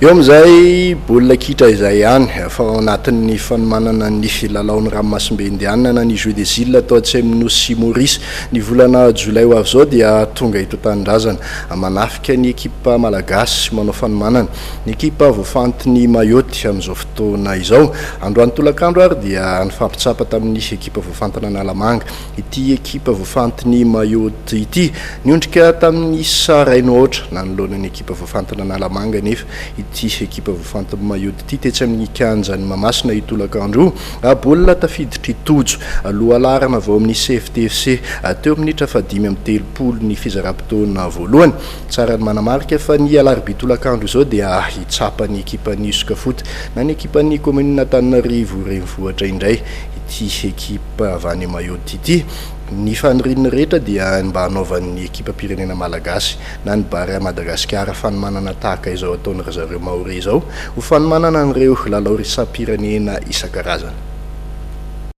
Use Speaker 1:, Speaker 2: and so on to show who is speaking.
Speaker 1: Eo amin'izay baolina kitra izay ihany fa ao anatin'ny fanomanana ny lalaon'ny ranomasimbe Indianina na ny Jeux des Îles atao atsy amin'ny Nosy Maurice ny volana jolay ho avy izao dia tonga eto an-tanindrazana manafika ny ekipa malagasy manao fanomanana ny ekipa voafantin'i Mayotte amin'izao fotoana izao. Androany tolakandro ary dia nifampitsapa tamin'ny ekipa voafantina Analamanga ity ekipa voafantin'i Mayotte ity. Niondrika tamin'ny isa iray no aotra nanoloana ny ekipa voafantina Analamanga anefa ity ekipa voafantin'i Mayotte ity tetsy amin'ny kianjan'i Mahamasina io tolakandro io. Baolina tafiditr'i Tojo, lohalaharana avy ao amin'ny CFTFC, teo amin'ny minitra fahadimy amby telopolo ny fizaram-potoana voalohany. Tsara ny manamarika fa ny alarobia tolakandro izao dia hitsapa ny ekipan'ny Uscafoot na ny ekipan'ny kaominina Antananarivo Renivohitra indray ity ekipa avy any Mayotte ity. Ny fanirian'ny rehetra dia ny mba hanaovan'ny ekipam-pirenena malagasy na ny Barea Madagasikara fanomanana tahaka izao ataon-dry zareo Mahorais izao ho fanomanana an'ireo lalao iraisam-pirenena isan-karazany.